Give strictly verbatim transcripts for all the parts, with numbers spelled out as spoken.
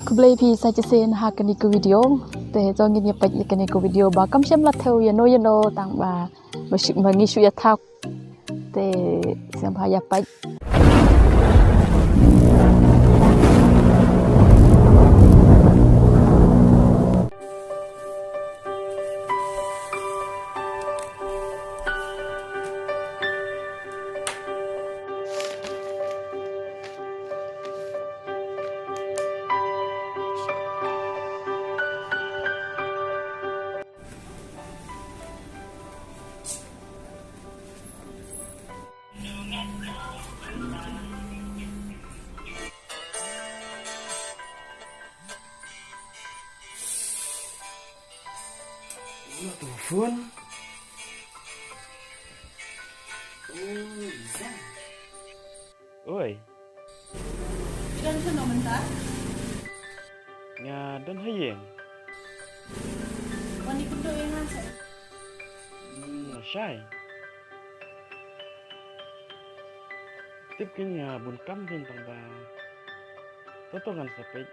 Khublei phi sa shisien ha kane ka video. Te to ngin ïa peit ïa kane ka video ba kam shym la thew ïano ïano tang ba ba shu, ba ngi shu ïa thaw. Te sngewbha ïa peit. Telepon. Oh, Liza. Oi. Phi don kumno mynta? Nga don ha ïing. Wan ïakynduh ïa nga seh. Hmm, lashai. Tip kein nga bun kam kein tang ba. To to ngan sa peit.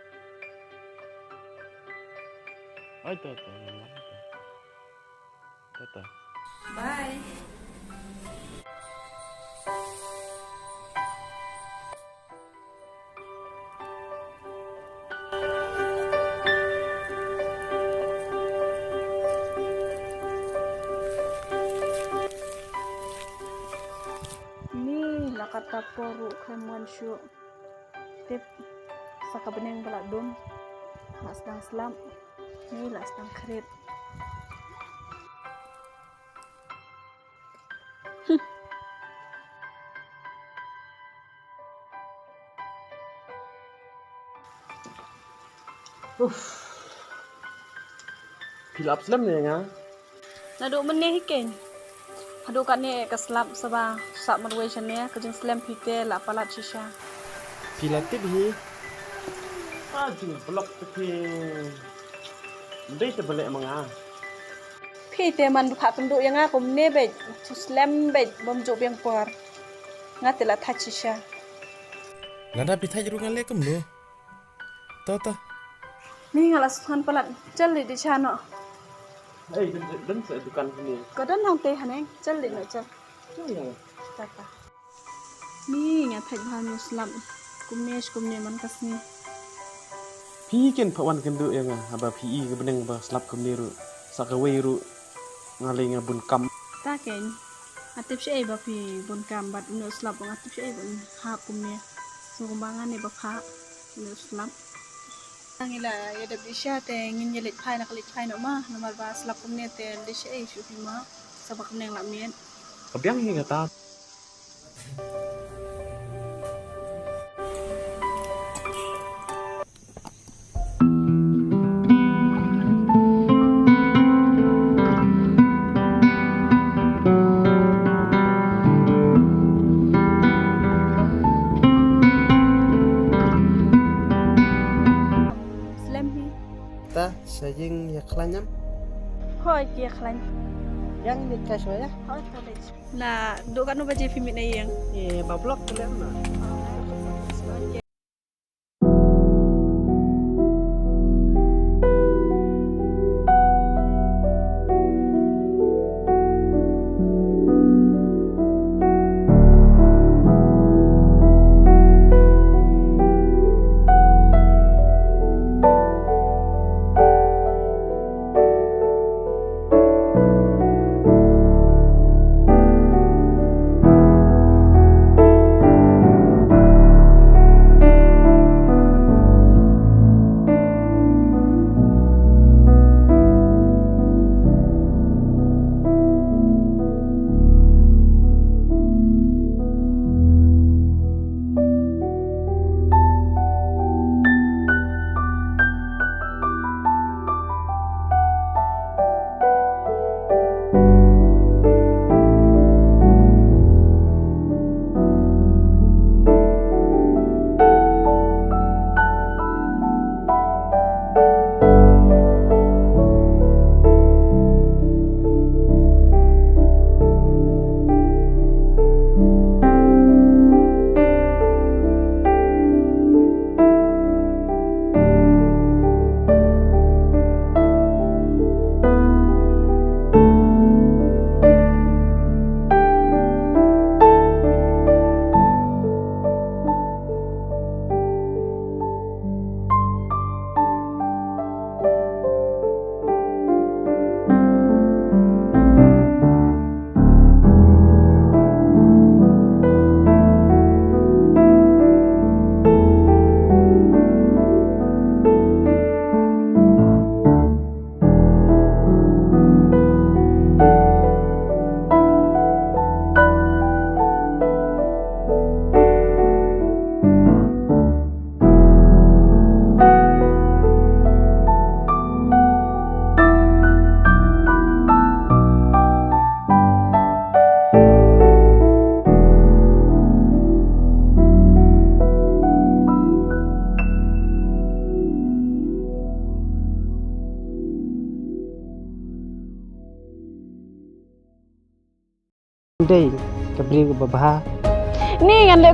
Oi to to ngan wan to. To to. Bye. Ni la katta por ruh khlem wan shuh. Tip sa ka bneng ba la dum. La sdang slap. Ni la sdang khrit. Uff. Phi la ap slem ne nga? Naduh mynne hi kein. Haduh katne ka slap sa ba sah marwei shane ka jingslem phi te la palat shisha. Phi la tip hi. Ka jingblok te phi. Dei te ba leh ma nga. Phi te man ba phah kynduh ïa nga kumne beit, shu slem beit bym ju biang por. Nga te la thait shisha. Lada phi thait ruh nga leh kumno? To to. Ni nga la sngewthuh palat, jylliew di sha noh. Ei, don don sa dukan sini. Ka don hangte haneng, jylliew noh jylliew. Jylliew. To to. Ni nga thait bha ïa u slap kumne shi kumne man ka sngi. Phi kein pha wan kynduh ïa nga haba phi i ka bneng ba slap kumne ruh sa kawei ruh nga lei nga bun kam. Ta kein nga tip shaei ba phi bun kam bad une u slap nga tip shaei ba un hap kumne. Sngewbha nga ne ba pha une u slap. Ngi la ïa dep dih sha te ngin ïa leit phai na ka leit phai noh ma namar ba slap kumne te dih shaei shu phi ma sa ba kumne la miet. Ka biang hi kata. Slem hi. Ta sha ïing ïa khlaiñ em? Hooid ïa khlaiñ. Ïa ngin leit kai shuwa ïa? Hooid ta leit. Na duh katno baje phi mih na ïing? Eh, ba block te leh na. Dei ka briew kaba bha. Ni ngan leh.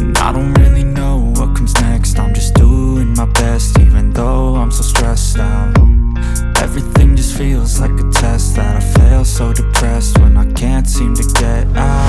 And I don't really know what comes next. I'm just doing my best, even though I'm so stressed out. Everything just feels like a test that I fail, so depressed when I can't seem to get out.